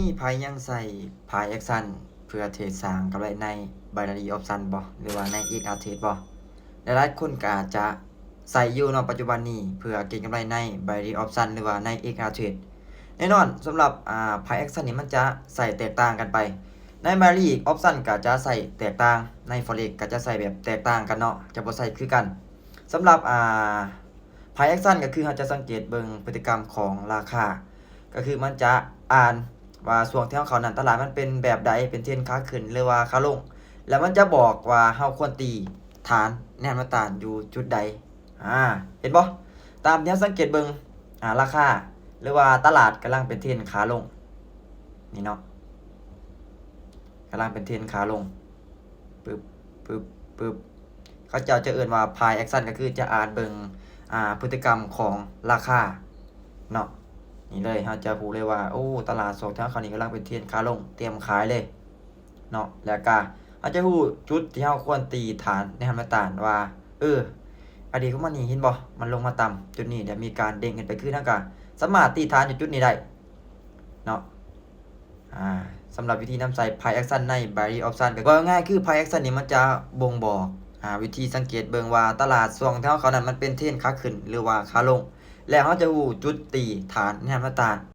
ມີໃຜຍັງໃຊ້ Price Action ເພື່ອເທຣດສ້າງກຳໄລໃນ Binary Option ບໍ່ ຫຼືວ່າໃນ XR Trade ບໍ່? ຫຼາຍໆຄົນກໍອາດຈະໃຊ້ຢູ່ເນາະ ປັດຈຸບັນນີ້ ເພື່ອເກັງກຳໄລໃນ Binary Option ຫຼືວ່າໃນ XR Trade. ແນ່ນອນ ສຳລັບ ອາ Price Action ນີ້ມັນຈະໃຊ້ແຕກຕ່າງກັນໄປ. ໃນ Binary Option ກໍຈະໃຊ້ແຕກຕ່າງ, ໃນ Forex ກໍຈະໃຊ້ແບບແຕກຕ່າງກັນເນາະ, ຈະບໍ່ໃຊ້ຄືກັນ. ສຳລັບ ອາ Price Action ກໍຄືເຮົາຈະສັງເກດເບິ່ງພຶດຕິກຳຂອງລາຄາ, ກໍຄືມັນຈະອ່ານວ່າຊ່ວງທີ່ເຮົາເຂົ້ານັ້ນ ຕະຫຼາດມັນເປັນແບບໃດ, ເປັນເທຣນຂາຂຶ້ນ ຫຼືວ່າຂາລົງ, ແລ້ວມັນຈະບອກວ່າເຮົາຄວນຕີຖານແນວຮັບແນວຕ້ານຢູ່ຈຸດໃດ. ອາ ເຫັນບໍ່? ຕາມທີ່ເຮົາສັງເກດເບິ່ງ ອາ ລາຄາ ຫຼືວ່າຕະຫຼາດກຳລັງເປັນເທຣນຂາລົງ ນີ້ເນາະ, ກຳລັງເປັນເທຣນຂາລົງ ປຶບ ປຶບ ປຶບ. ເຂົາເຈົ້າຈະເອີ້ນວ່າ Price Action ກໍຄືຈະອ່ານເບິ່ງ ອາ ພຶດຕິກຳຂອງລາຄາເນາະ. ນີ້ເລີຍ ເຮົາຈະຮູ້ເລີຍວ່າ ໂອ້ ຕະຫຼາດຊ່ວງທາງເຂົານີ້ກຳລັງເປັນເທຣນຂາລົງ ຕຽມຂາຍເລີຍເນາະ. ແລ້ວກະເຮົາຈະຮູ້ຈຸດທີ່ເຮົາຄວນຕີຖານແນວຮັບແນວຕ້ານວ່າ ເອີ ອະດີດຂອງມັນນີ້ ເຫັນບໍ່? ມັນລົງມາຕ່ຳຈຸດນີ້ ແລ້ວມີການເດ້ງຂຶ້ນໄປຄືນ, ເຮົາກະສາມາດຕີຖານຢູ່ຈຸດນີ້ໄດ້ເນາະ. ອາ ສຳລັບວິທີນຳໃຊ້ Price Action ໃນ Binary Option ກໍເວົ້າງ່າຍໆ ຄື Price Action ນີ້ມັນຈະບົ່ງບອກ ອາ ວິທີສັງເກດເບິ່ງວ່າຕະຫຼາດຊ່ວງທີ່ເຮົາເຂົ້ານັ້ນ ມັນເປັນເທຣນຂາຂຶ້ນ ຫຼືວ່າຂາລົງ, ແລ້ວເຮົາຈະຮູ້ຈຸດຕີຖານແນວຮັບແນວຕ້ານ